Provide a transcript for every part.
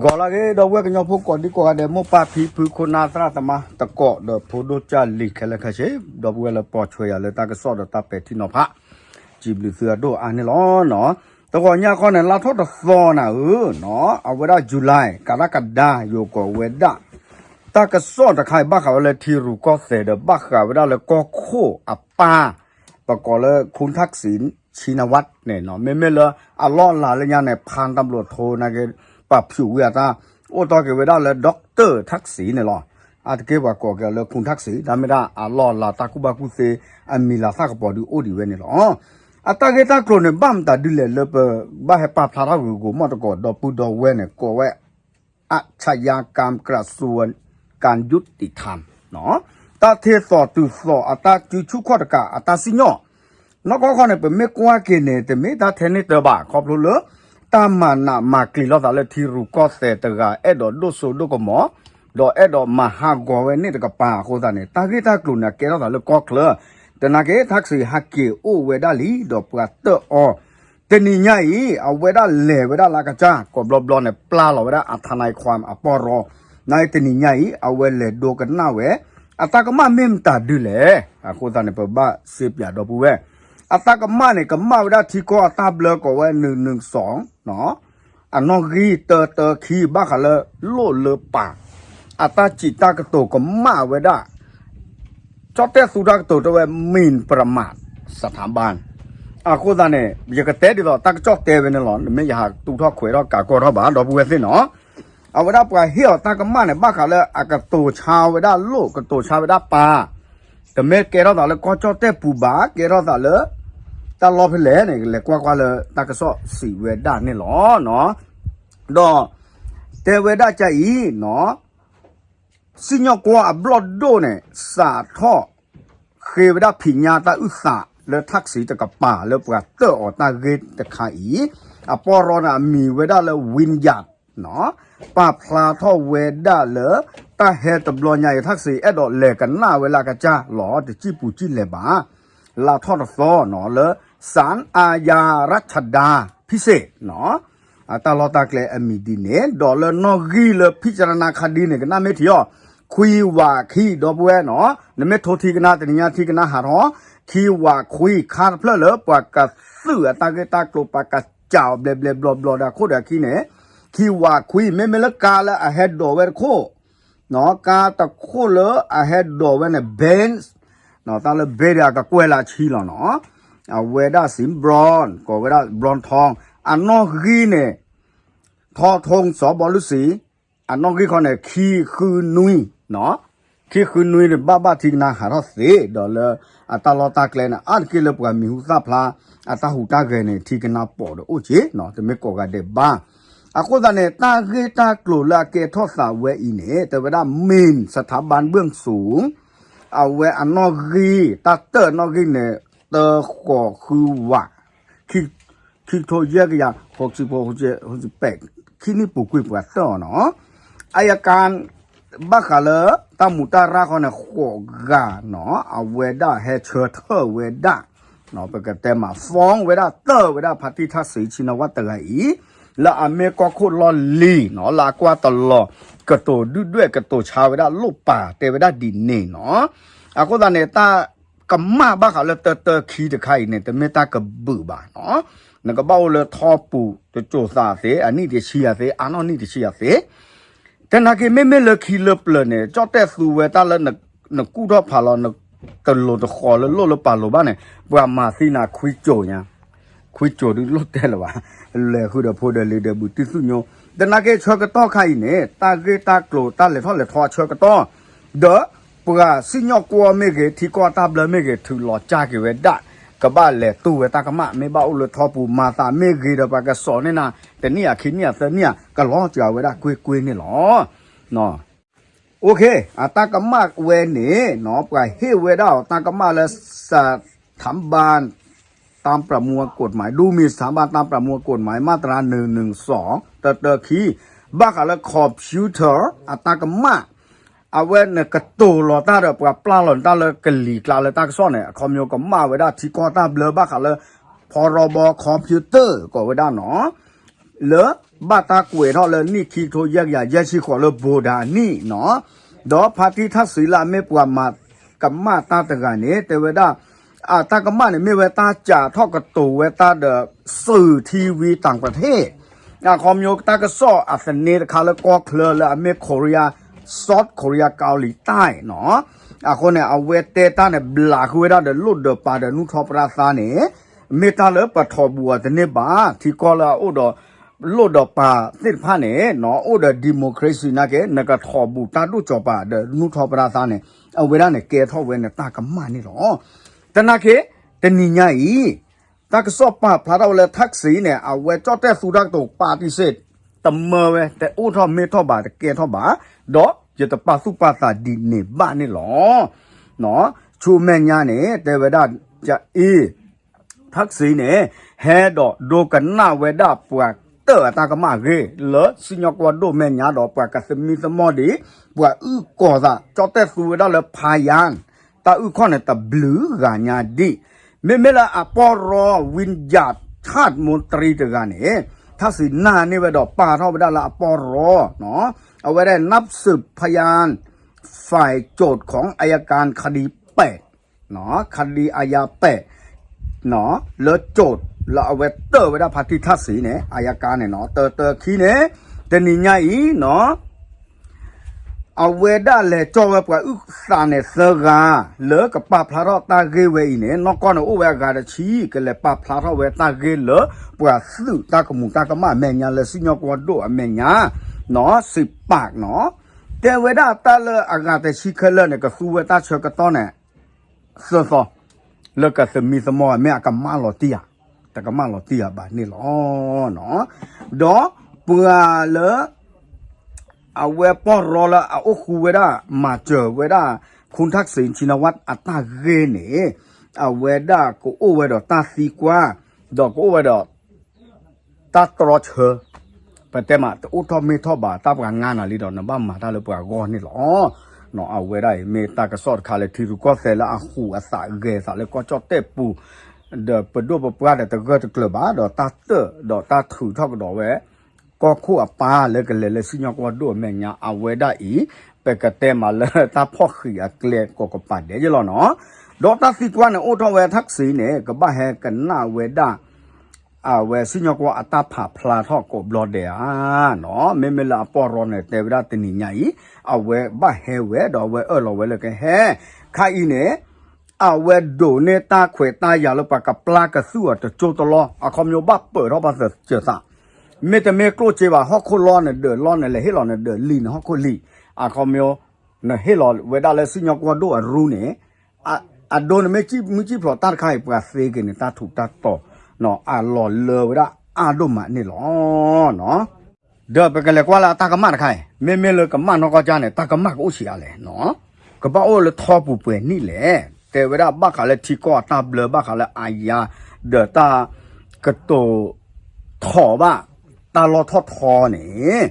ပီၢ်လၢဂ့ၤ ဒီပုၢ်ဝဲၢ်ကညီဖိကိးဒံကိးဂၤဒဲး မိၢ်ပၢ်ဖံဖု ခိၣ်နၢ်သရၣ်သမါ သကိးဒီးဖိဒိၣ်ကၢ်လံၤခဲလၢာ်ခဲဆ့ ဒီပုၢ်ဝဲၢ်လၢပိာ်ဆွဲယၤလၢတၢ်ကစီၣ်ဒီးတၢ်ပဲာ်ထံနီၤဖး စံးဘျုးသုအဒိၣ်အါန့ၣ်လီၤ. တဂီၤညါခီန့ၣ် လါထီၣ်တသီနၤဧၢ, အဝဲဒၣ် July ကရကဒါ ယိၤကီးဝဲဒၣ် တၢ်ကစီၣ်တခါအံၤ ဘၣ်ဃးဝဲလၢထံရူၢ်ကီၢ်သဲးဒီး ဘၣ်ဃးဝဲဒၣ်လၢကီၢ်ခိၣ်အပၢ် ပကိးလၢ ခူၣ်ထၣ်စံၣ် ဆံနဝးန့ၣ်နီၤ, မ့မ့ၢ်လၢအလီၢ်အလၤလၢညါန့ၣ် ဖၣ်တဘျိၣ်ထိနာ်က့ ပာ်ဖျိးဝံၤအတၢ် အိၣ်တီၢ်က့ၤဝဲဒၣ်လၢ doctor ထၣ်စံၣ်န့ၣ်လီၤ. အါတက့ၢ်ပှၤကိးက့ၤအီၤလၢ ခူၣ်ထၣ်စံၣ် တၢ်မ့ၢ်ဒၣ်အလီၢ်အလၤတၢ်ကူၣ်ဘၣ်ကူၣ်သ့ အမံၤလၤသၣ်ကပီၤဒုးအိၣ်ဒံးဝဲန့ၣ်လီၤ. အတၢ်ဂ့ၢ်တၢ်ကျိၤန့ၣ် ဘၣ်မတၤဒ်လဲၣ်လၢပဘၣ်ဟဲပာ်ဖျါထီၣ်ဂ့ၤဂ့ၤမီၢ်တကိး ဒီပုၢ်ဒီဝဲၢ်န့ၣ် ကိးဝဲ อาชญากรรมกระทรวงการยุติธรรม တၢ်ထဲသိးတုၤသိးအတၢ်စုဆူၣ်ခီၣ်တကးအတၢ်စံၣ်ညီၣ် နီၢ်ကီၢ်ခီန့ၣ် ပမ့ၢ်ကွၢ်က့ၤန့ၣ် တမ့ၢ်တၢ်ထဲန့ၣ်တၢဘၣ် ခီဖျိလၢ တၢ်မၤနးမၤကျံၤလိာ်သးလၢထံရူၢ်ကီၢ်သဲးတဂၤ အဲၣ်ဒိးဒိၣ်စိဒိၣ်ကမီၤ ဒီးအဲၣ်ဒိးမၤဟးဂီၤဝဲန့ၣ်တကပၤအဃိသတးန့ၣ် တၢ်ဂ့ၢ်တၢ်ကျိၤန့ၣ် အကဲထီၣ်သးလၢကီၢ်ချၢ သနာ်က့ ထၣ်စံၣ်ဟဲက့ၤအိၣ်ဝဲဒၣ်လံ ဒီးပှၤတၢၣ်အီၤ တနံၤညါအံၤ အဝဲဒၣ်လဲၤဝဲဒၣ်လၢအကစၢ် ကိးဘျီဘျီန့ၣ် ပျၢ်လီၤဝဲဒၣ်အ ทนายความ အပီၢ်ရီ နာ်က့ တနံၤညါအံၤ အဝဲလဲၤဒိကနၣ်ဝဲ အတၢ်ကမၣ်မ့ၢ်မတၤဒ်လဲၣ်. အဃိသတးန့ၣ် ပဘၣ်စ့ပၠးဒီပုၢ်ဝဲၢ် အတၢ်ကမၣ်န့ၣ် ကမၣ်ဝဲဒၣ်ထံကီၢ်အတၢ်ဘျၢကိးဝဲ နုၢ်နုၢ်စီၤ အနီၣ်ဂံၢ်တၢတၢခံ ဘၣ်ဃးလၢလိၣ်လၢပၢ် အတၢ်စံးတၢ်ကတိၤကမၣ်ဝဲဒၣ် ကၠီၣ်တဲၣ်သူတၢ်ကတိၤတဲဝဲ หมิ่นประมาทสถาบัน အဃိသတးန့ၣ် ယကတဲဒ်သိးတၢ်ကစီၣ်တဲဝဲန့ၣ်လီၤ. နမ့ၢ်ယဟးတူၢ်ထီၣ်ခွဲးထီၣ်ကးကီထီၣ်ဘၣ် ဒီပုၢ်ဝဲၢ်သ့ၣ်နီၤ. အဝဲဒၣ်ပှၤဟ့ၣ်အီၤတၢ်ကမၣ်န့ၣ် ဘၣ်ဃးလၢအကတိၤဆါဝဲဒၣ်လိၣ် ကတိၤဆါဝဲဒၣ်ပၢ် တမ့ၢ်ကဲထီၣ်သးလၢကီၢ်ကၠီၣ်တဲၣ်ပူၤဘၣ် ကဲထီၣ်သးလၢ တၢ်လီၢ်ဖဲလဲၣ်န့ၣ် လဲၤကွၢ်ကွၢ်လၢတၢ်ကစီၣ်စံးဝဲဒၣ်န့ၣ်လီၤ. ဒီး တဲဝဲဒၣ်ကအံၤနီၤ စံၣ်ညီၣ်ကွီၢ်အဘျီၣ်ဒိၣ်န့ၣ် စးထီၣ် ဃ့ဝဲဒၣ်ဖံးညါတၢ်အုၣ်သးလၢထၣ်စံၣ်တကပၤ လၢပှၤတၢၣ်အီၤတၢ်ဂ့ၢ်တခါအံၤ အပီၢ်ရီန့ၣ် အမံၤဝဲဒၣ်လၢ ဝံယၣ် ပာ်ဖျါထီၣ်ဝဲဒၣ်လၢ တၢ်ဟဲတဘျီညါအံၤ ထၣ်စံၣ်အဲၣ်ဒိးလဲၤကနၣ်ဝဲလၢအကစၢ်လီၤ တစံၣ်ပူၤစံၣ်လဲၤဘၣ် လါထီၣ်တသီနီၤ လၢ ศาลอาญารัชดาพิเศษနီၤ အတၢ်လီၢ်တၢ်ကျဲအမံၤဒ်န့ၣ် ဒီးလၢနီၣ်ဂံၢ်လၢ ဖံးစရနါခါဒ်န့ၣ် ကနၣ်မ့ၢ်ထံအီၤ ခွံဝးခံ ဒီပုၢ်ဝဲၢ်နီၤ နမ့ၢ်ထိထံကနါ တနံၤညါထံကနါဟးထီၣ် ခံဝးခွံ ခါတဖျၢၣ်လၢပှၤကသုးအတၢ်ဂ့ၢ်တၢ်ကျိၤ ပှၤကစးအီၤဘျဲဘျဲဘျီဘျီဒီး ခိၣ်ဒီးခံန့ၣ် ခံဝးခွံ မ့မ့ၢ်လၢကါလၢအဟဲဒိးဝဲတခိၣ် ကါတခိၣ်လၢအဟဲဒိးဝဲန့ၣ် Benz တၢ်လၢ Benz ဒီးအကကွဲၢ်လၢအဆံလီၤနီၤ အဝဲဒၣ်စံး ဘြီၣ် ကိးဝဲဒၣ် ဘြီၣ်ထီ အနီၣ်ဂံၢ်န့ၣ် ထီထိ စီၤဘီလူစံ အနီၣ်ဂံၢ်ခီန့ၣ် ခံဃုနွံ ခံဃုနွံန့ၣ် ဘၣ်ဘၣ်ထံကနါဟးထီၣ်သ့ ဒီးလၢအတၢ်လီၢ်တၢ်ကျဲန့ၣ် အါတက့ၢ်လၢပှၤမံၤဟူသၣ်ဖျါ အတၢ်ဟူးတၢ်ဂဲၤန့ၣ် ထံကနါပိာ်ဒီးအိၣ်က့ၤ တမ့ၢ်ကိးဂၤဒဲးဘၣ်. အဃိသတးန့ၣ် တၢ်ဂ့ၢ်တၢ်ကျိၤလၢအကဲထီၣ်သးဝဲအံၤန့ၣ် တဲဝဲဒၣ် မ့ၢ် สถาบันเบื้องสูง အဝဲအနီၣ်ဂံၢ် တၢ်တၢၣ်အနီၣ်ဂံၢ်န့ၣ် တၢဃိးဃုဝး ခံကထိယဲၢ်ကယၤ ဟိးဆံဖိ ဟိးဆံပဲး ခံနံၣ်ပူၤကွံာ်ပှၤတၢၣ်အီၤနီၤ အယကါ ဘၣ်ဃးလၢ တၢ်မူးတၢ်ရၢ်ခီန့ၣ် ဃိးဂၤနီၤ အဝဲဒၣ်ဟဲဆၢထၢၣ်ဝဲဒၣ် ပကတဲမး ฟ้อง ဝဲဒၣ်တၢၣ်ဝဲဒၣ် ဖါတံၢ်ထၣ်စံၣ် ဆံနဝးတဂၤအံၤ လၢအမ့ၢ်ကီၢ်ခိၣ်လီၢ်လံၤနီၤ လၢအကွၢ်တလီၤ ကတိၤဒုၣ်ဒွဲၣ်ကတိၤဆါဝဲဒၣ်လိၣ်ပၢ် တဲဝဲဒၣ်ဒ်န့ၣ်နီၤ အဃိသတးန့ၣ် တၢ်ကမၣ်ဘၣ်ဃးလၢတၢတၢခံတခါအံၤန့ၣ် တမ့ၢ်တၢ်ကဘုးဘၣ်နီၤ နကဘၣ်အိၣ်လၢထီပူၤတစိၤသးသ့ အနံၣ်တဆံယၤသ့ အါနီၣ်နံၣ်တဆံယၤသ့ သနာ်က့ မ့မ့ၢ်လၢခံလၢပျၢၤန့ၣ် ကၠီၣ်တဲၣ်သူဝဲတၢ်လၢ နကူၣ်ထီၣ်ဖးလီၤ နတလိၤတဃီၤလၢလိၣ်လၢပၢ်လိၤဘၣ်န့ၣ် ပှၤမၤသံနၤခွံစိၤညါ ခွံစိၤဒုးလိၣ်တဲလၢၤဘၣ် လဲၤဃုာ်ဒီးဖိဒီးလံၤဒီးဘုးတံၢ်သူၣ်ညိ သနာ်က့ဆၢကတီၢ်ခါအံၤန့ၣ် တၢ်ဂ့ၢ်တၢ်ကျိၤတၢ်လဲၤထီၣ်လဲၤထီအဆၢကတီၢ် ဒီးပှၤစံၣ်ညီၣ်ကွီၢ်မ့ၢ်ဂ့ၤ ထံကီၢ်တၢ်ဘျၢမ့ၢ်ဂ့ၤ ထုးလီၤကၢ်က့ၤဝဲဒၣ် ကဘၣ်လဲၤတူၢ်ဝဲတၢ်ကမၣ် မ့ၢ်ဘၣ်အိၣ်လၢထီပူၤ မၤသးမ့ၢ်ဂ့ၤဒီး ပှၤကစိာ်န့ၢ်နၤ တနံၣ်ဧါခံနံၣ်ဧါသၢနံၣ်ဧါ ကလီၤစှၤဝဲဒၣ်ကွ့ၢ်ကွ့ၢ်န့ၣ်လီၤ. အတၢ်ကမၣ်ဝဲန့ၣ် ပှၤဟ့ၣ်ဝဲဒၣ်အီၤတၢ်ကမၣ်လၢ สถาบัน ตามประมวลกฎหมาย ดูหมิ่นสถาบันตามประมวลกฎหมาย มาตราหนึ่งหนึ่งสอง တၢတၢခံ ဘၣ်ဃးလၢ computer အတၢ်ကမၣ် အဝဲန့ၣ်ကတိၤလီၤတၢ်ဒီးပှၤပျၢ်လီၤတၢ်လၢကလံၤကျါလၢတၢ်ကစီၣ်န့ၣ် အခီပညီကမၣ်ဝဲဒၣ်ထံကီၢ်တၢ်ဘျၢဘၣ်ဃးလၢ พรบ computer ကိးဝဲဒၣ်နီၤ လၢ ဘၣ်တၢ်ကွဲးထီၣ်လၢနံၣ်ခံကထိယဲၢ်ကယၤယဲၢ်ဆံဃိးလၢ border အနံၣ်နီၤ, ဒီးဖါတံၢ်ထၣ်စံလၢအမ့ၢ်ပှၤမၤကမၣ်တၢ်တဂၤန့ၣ် တဲဝဲဒၣ် အတၢ်ကမၣ်န့ၣ်မ့ၢ်ဝဲတၢ်စးထီၣ်ကတိၤဝဲတၢ်ဒီး စူၤထံဝံတၢ်ပထ့ၣ် အခီပညီတၢ်ကစီၣ်အသန့တခါလၢကီၢ်ချၢလၢအမ့ၢ် Korea, South Korea ကီၤလံၤတၢ်နီၤ, အဃိန့ၣ် အဝဲတဲတၢ်န့ၣ် ဘျးဃုာ်ဝဲဒၣ်ဒီးလိၣ်ဒီးပၤဒီးနူၢ်ထီၣ်ပြၣ်သါန့ၣ် မ့ၢ်တၢ်လၢပထီၣ်ဘူးအီၤတန့ၢ်ဘၣ် ထံကီၢ်လၢအအိၣ်ဒီး လိၣ်ဒီးပၤသ့ၣ်တဖၣ်န့ၣ်နီၤ အိၣ်ဒီး democracy နာ်က့ နကထီၣ်ဘူးတၢ်ဒိၣ်ကၠီၤပၤဒီးနူၢ်ထီၣ်ပြၣ်သါန့ၣ် အဝဲဒၣ်န့ၣ်ကဲထီၣ်ဝဲန့ၣ်တၢ်ကမၣ်န့ၣ်လီၤ. တနာ်က့ တနံၤညါအံၤ တၢ်ကစီၣ်ပာ်ဖျါထီၣ်ဝဲလၢ ထၣ်စံန့ၣ် အဝဲကၠီၣ်တဲၣ်သူတၢ်ကတိၤပာ်တံၢ်စ့ၢ် တမၢဝဲ တအိၣ်ထီၣ်မ့ၢ်ထီၣ်ဘၣ် တကဲထီၣ်ဘၣ် ဒီးယတပာ်သူၣ်ပာ်သးဒ်န့ၣ်ဘၣ်န့ၣ်လီၤ. ဆူမဲာ်ညါန့ၣ် တဲဝဲဒၣ် ကအ့ ထၣ်စံန့ၣ် ဟဲဒီးဒိကနၣ်ဝဲဒၣ်ပှၤတၢၣ်အတၢ်ကမၣ်အဂ့ၢ် လၢစံၣ်ညီၣ်ကွီၢ်ဒိၣ်မဲာ်ညါဒီးပှၤကသမံသမိးဒံး ပှၤအုၣ်ကီၤသး ကၠီၣ်တဲၣ်သူဝဲဒၣ်လၢ ဖါယၣ် တၢ်အုၣ်ခီၣ်န့ၣ်တဘျုးဂၤညါဒံး မ့မ့ၢ်လၢအပီၢ်ရီ ဝံယၣ် ထၣ်မူတရံတဂၤန့ၣ် ထၣ်စံနာ်န့ၢ်ဝဲဒီးပာ်ထီၣ်ဝဲဒၣ်လၢအပီၢ်ရီနီၤ အဝဲဒၣ် နပ်สืบพยาน ฝ่ายโจทก์ของอัยการคดีแปด คดีอาญาแปด လၢ โจทก์ လၢအဝဲတၢၣ်ဝဲဒၣ်ဖါတံၢ်ထၣ်စံန့ၣ် အယၤကါန့ၣ်နီၤ တၢတၢခံန့ၣ် တနံၤညါအံၤနီၤ အဝဲဒၣ်လဲၤကၠီၣ်ဝဲပှၤအုၣ်သးန့ၣ်သၢဂၤ လၢကပာ်ဖျါထီၣ်တၢ်ဂ့ၢ်ဝဲအံၤန့ၣ် နီၢ်ကီၢ်န့ၣ်အိၣ်ဝဲအဂၤတဆံ ကလဲၤပာ်ဖျါထီၣ်ဝဲတၢ်ဂ့ၢ်လၢ ပှၤသုးတၢ်ကမူၤတၢ်ကမၣ်အမဲာ်ညါလၢစံၣ်ညီၣ်ကွီၢ်ဒိၣ်အမဲာ်ညါ နီၤ စံးပာ်နီၤ တဲဝဲဒၣ်တၢ်လၢအဂၤတဆံခဲလၢာ်န့ၣ် ကသူဝဲတၢ်ဆၢကတီၢ်န့ၣ် သၢသီ လၢကသမံသမိးမ့ၢ်အကမၣ်လီၤတံၢ်ဧါ တကမၣ်လီၤတံၢ်ဧါဘၣ်န့ၣ်လီၤ. ဒီးပှၤလၢ အဝဲပီၢ်ရီလၢအအိၣ်ဃူဝဲဒၣ် မၤစၢၤဝဲဒၣ် ခုၣ်ထၣ်စံၣ် ခၠံနဝၣ် အတၢ်ဂ့ၢ်န့ၣ် အဝဲဒၣ်ကအိၣ်ဝဲဒီးတၢ်သံကွၢ် ဒီးကအိၣ်ဝဲဒီး တၢ်တြီဆၢ ပတဲမး တအိၣ်ထီၣ်မ့ၢ်ထီၣ်ဘၣ် တၢ်ပှၤငါနၤလံဒီး နဘၣ်မၤတၢ်လၢပှၤဂီၢ်န့ၣ်လီၤ. အဝဲဒၣ်အံၤ မ့ၢ်တၢ်ကစီၣ်တခါလၢထံရူၢ်ကီၢ်သဲးလၢအဟူးအသးဂဲၤသးလၢကီၢ်ကၠီၣ်တဲၣ်ပူၤ ဒီးပဒိၣ်ပပှၢ်ဒီးတဂၢၢ်တကျၢၤဘၣ် ဒီးတၢ်တၢၣ်ဒီးတၢ်ထုးထီၣ်ကဒီးဝဲ ကီၢ်ခိၣ်အပၢ်လၢကလဲၤလၢစံၣ်ညီၣ်ကွီၢ်ဒိၣ်အမဲာ်ညါ အဝဲဒၣ်အံၤ ပကတဲမးလၢတၢ်ဖီၣ်ဃံးအကျဲကိးကပၤဒဲးယလီၤနီၤ. ဒီးတၢ်သံကွၢ်န့ၣ် အိၣ်ထီၣ်ဝဲထၣ်စံန့ၣ် ကဘၣ်ဟဲကနၣ်ဝဲဒၣ် အဝဲစံၣ်ညီၣ်ကွီၢ်အတၢ်ဖးဖျါထီၣ်ကိးဘျီဒဲးဧါနီၤ. မ့မ့ၢ်လၢအပီၢ်ရီန့ၣ် တဲဝဲဒၣ်တနံၤညါအံၤ အဝဲဘၣ်ဟဲဝဲဒီးအဝဲအၢၣ်လီၤဝဲလၢကဟဲ ခါအံၤန့ၣ် အဝဲဒိးန့ၢ်တၢ်ခွဲးတၢ်ယာ်လၢပှၤကပျၢ်ကသူၣ်အီၤတကၠိတလီၢ် အခီပညီဘၣ်ပၢၢ်ထီၣ်ဘၣ်စၢၤသး မ့တမ့ၢ်ကျိၣ်စ့ဘၣ် ဟီၣ်ခိၣ်လီၢ်နဒၢးလီၢ်န့ၣ် လဲၤဟ့ၣ်လီၤနဒၢးလံာ်န့ၣ် ဟီၣ်ခိၣ်လံာ် အခီပညီ နဟ့ၣ်လီၤဝဲဒၣ်လၢစံၣ်ညီၣ်ကွီၢ်ဒိၣ်အရူန့ၣ် အဒိန့ၣ်မ့ၢ်မုၢ်ကံၣ်ဖျိးတၢ်တခါအံၤ ပှၤသ့က့ၤန့ၣ် တၢ်ထူးတၢ်တီၤ အလီၤလၢဝဲဒၣ်အါဒိၣ်မးန့ၣ်လီၤ. ဒီးပကလဲၤကွၢ်လၢအတၢ်ကမၣ်တခါအံၤ မ့မ့ၢ်လၢကမၣ်နီၢ်ကီၢ်ကၢ်န့ၣ် တၢ်ကမၣ်ကအိၣ်ဆံးအါလဲၣ်နီၤ. ကဘၣ်အိၣ်လၢထီပူၤပှဲၤနံၣ်လဲၣ်. တဲဝဲဒၣ်ဘၣ်ဃးလၢထံကီၢ်အတၢ်ဘျၢ ဘၣ်ဃးလၢအါယါ ဒီးတၢ်ကတိၤထီၣ်ဘၣ် တၢ်လီၢ်ထီၣ်ထီန့ၣ်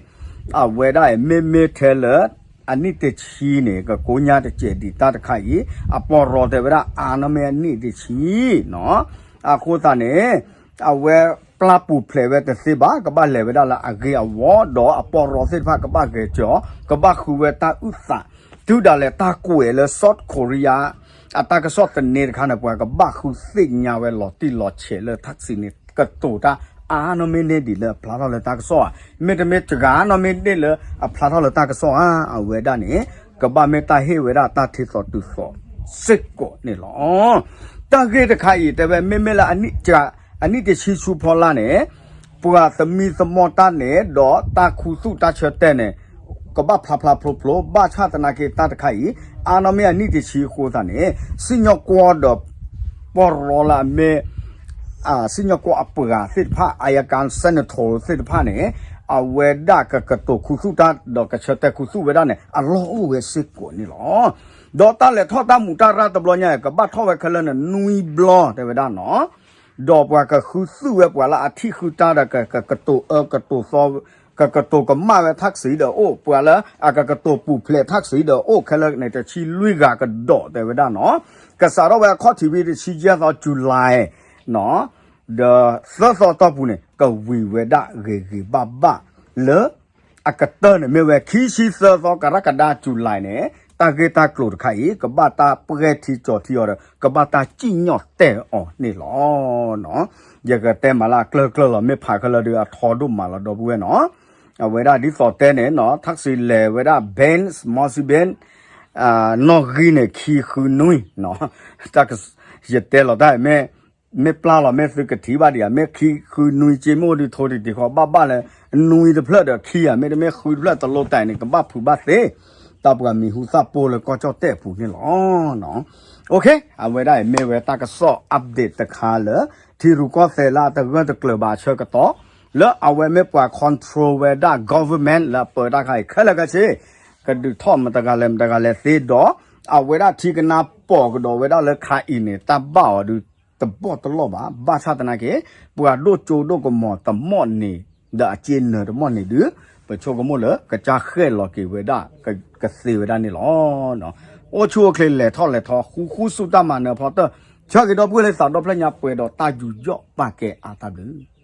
အဝဲဒၣ်အံၤ မ့မ့ၢ်ထဲလၢ အနံၣ်တဆံန့ၣ် ကကိညါတစဲးဒံးတၢ်တခါအံၤ အပီၢ်ရီတဲဝဲဒၣ်အါနီၢ်မ့ၢ်အနံၣ်တဆံနီၤ. အဃိသတးန့ၣ် အဝဲပျၢ်ပူၤဖျဲးဝဲတသ့ဘၣ် ကဘၣ်လဲၤဝဲဒၣ်လၢအဂ့ၤအဝါ ဒီးအပီၢ်ရီသ့ၣ်တဖၣ်ကဘၣ်ဂဲၤစၢၤအီၤ ကဘၣ်ဃုဝဲတၢ်အုၣ်သး တုၤဒၣ်လဲာ်တၢ်ကွဲးလၢ South Korea အတၢ်ကစီၣ်သန့တခါန့ၣ် ပှၤကဘၣ်ဃုသ့ၣ်ညါဝဲလီၤတံၢ်လီၤဆဲးလၢထၣ်စံန့ၣ် ကတိၤတၢ်အါနီၢ်မ့ၢ်န့ၢ်ဒံးလၢအဖျါထီၣ်လၢတၢ်ကစီၣ်ဧါ. မ့တမ့ၢ်စှၤနီၢ်မ့ၢ်န့ၢ်လၢအဖျါထီၣ်လၢတၢ်ကစီၣ်ဧါ အဝဲဒၣ်န့ၣ် ကဘၣ်မ့ၢ်တၢ်ဟ့ၣ်ဝဲဒၣ်တၢ်ထံသီတုၤသီစ့ၢ်ကီးန့ၣ်လီၤ. တၢ်ဂ့ၢ်တခါအံၤ တဲဝဲမ့မ့ၢ်လၢ အနံၣ်တဆံဆူဖီလာ်န့ၣ် ပှၤသမံသမိးတၢ်န့ၣ် ဒီးတၢ်ခူသူၣ်တၢ်ဆၢတဲာ်န့ၣ် ကဘၣ်ဖျါဖျါဖျိဖျိ ဘၣ်ဆၣ်သနာ်က့တၢ်တခါအံၤ အါနီၢ်မ့ၢ်အနံၣ်တဆံအဃိသတးန့ၣ် စံၣ်ညီၣ်ကွီၢ်ဒီး ပီၢ်ရီလၢအမ့ၢ် စံၣ်ညီၣ်ကွီၢ်အပှၤသ့ၣ်တဖၣ် အါယကါ senator သ့ၣ်တဖၣ်န့ၣ် အဝဲဒၣ်ကကတိၤခူသူၣ်တၢ် ဒီးကဆၢတဲာ်ခူသူၣ်ဝဲဒၣ်န့ၣ် အလီၢ်အိၣ်ဝဲစ့ၢ်ကီးန့ၣ်လီၤ. ဒီးတၢ်လဲၤထီၣ်တၢ်မူးတၢ်ရၢ်တဘျီညါ ကဘၣ်ထီၣ်ဝဲခဲလၢာ်န့ၣ် နွံဘျီ တဲဝဲဒၣ်နီၤ. ဒီးပှၤကဃုသူၣ်ဝဲပှၤလၢအထံၣ်ဃုတၢ်ဒီး ကကတိၤအၢကတိၤသီ ကကတိၤကမၣ်ဝဲထၣ်စံဒီးအိၣ် ပှၤလၢအကကတိၤပူၤဖျဲးထၣ်စံဒီးအိၣ်ခဲလၢာ်န့ၣ် တဆံလွံၢ်ဂၤကဒီးတဲဝဲဒၣ်နီၤ. ကစးထီၣ်ဝဲအခီၣ်ထံးဝံၤတဆံယဲၢ်သီ July ဒီးသၢသီတီၢ်ပူၤန့ၣ် ကဝံၤဝဲဒၣ်ဂ့ၤဂ့ၤဘၣ်ဘၣ်လၢ အကတၢၢ်န့ၣ်မ့ၢ်ဝဲ ခံဆံသၢသီ ကရၣ်ကဒါ July န့ၣ် တၢ်ဂ့ၢ်တၢ်ကျိၤတခါအံၤ ကဘၣ်တၢ်ပှဲၤထံကၠီၤထံအီၤဒီး ကဘၣ်တၢ်စံၣ်ညီၣ်တဲာ်အီၤန့ၣ်လီၤ. ယကတဲမးလၢအကျၢၢ်ကျၢၢ်လီၤ မ့ၢ်ဖးခဲလၢာ်ဒီးအထီဒိၣ်မးလီၤ ဒီပုၢ်ဝဲၢ်နီၤ. အဝဲဒၣ်ဒ်သိးတဲန့ၣ်နီၤ ထၣ်စံလဲၤဝဲဒၣ် Benz Mercedes Benz နီၣ်ဂံၢ်န့ၣ် ခံဃုနွံနီၤ. တၢ်က ယတဲလီၤတၢ် မ့ၢ်ပျၢ်လီၤ မ့ၢ်သုကထံၣ်ဘၣ်ဒံးဧါ မ့ၢ်ခံဃုနွံ က့မ့ၢ်အိၣ်ဒုးထိတံၤတံၤဃီ ဘၣ်ဘၣ်လၢ နွံတဖျၢၣ်ဒီးခံဧါ မ့တမ့ၢ်ဃုတဖျၢၣ် တလိၣ်တၢ်အံၤန့ၣ် ကဘၣ်ဖုးဘၣ်သ့ တၢ်ပှၤမံၤဟူသၣ်ပိၢ်လၢကီၢ်ကၠီၣ်တဲၣ်အပူၤန့ၣ်လီၤ. Okay အဝဲဒၣ်အံၤမ့ၢ်ဝဲတၢ်ကစီၣ် update တခါလၢ ထံရူၢ်ကီၢ်သဲးလၢအတဂၢၢ်တကျၢၤဘၣ်အဆၢကတီၢ် လၢအဝဲမ့ၢ်ပှၤ control ဝဲဒၣ် government လၢအပၢတၢ်ခါအံၤခဲလၢာ်ခဲဆ့ ကဒုးထီၣ်မတၤတဂၤလဲၣ်မတၤတဂၤလဲၣ်သ့ဒီး အဝဲဒၣ်ထံကနါပိာ်ကဒီးဝဲဒၣ်လၢခါအံၤန့ၣ် တၢ်ဘၣ်အီၤဒုးတဘီၣ်တလီၢ်ဘၣ်. ဘၣ်ဆၣ်သနာ်က့ ပှၤဒိၣ်ကၠိဒိၣ်ကမီၤတမီၢ်န့ၣ် ဒီးအစ့နၢၤတမီၢ်န့ၣ်ဒုး ပဆိကမိၣ်လၢကစၢ်ဃဲၣ်လီၤက့ၤဝဲဒၣ် ကသ့ဝဲဒၣ်န့ၣ်လီၤ. အိၣ်ဆူၣ်အိၣ်ချ့လဲၤထီၣ်လဲၤထီ ဃူဃူဆူၣ်တၢ်မၤနၢၤဖီတၢၢ် ဆၢက့ၤဒီပုၢ်ဝဲၢ်လၢသးဒီဖျၢၣ်ညါပှဲၤဒီးတၢ်ယူးယီၣ်ပာ်ကဲအါတၢ်ဘျုး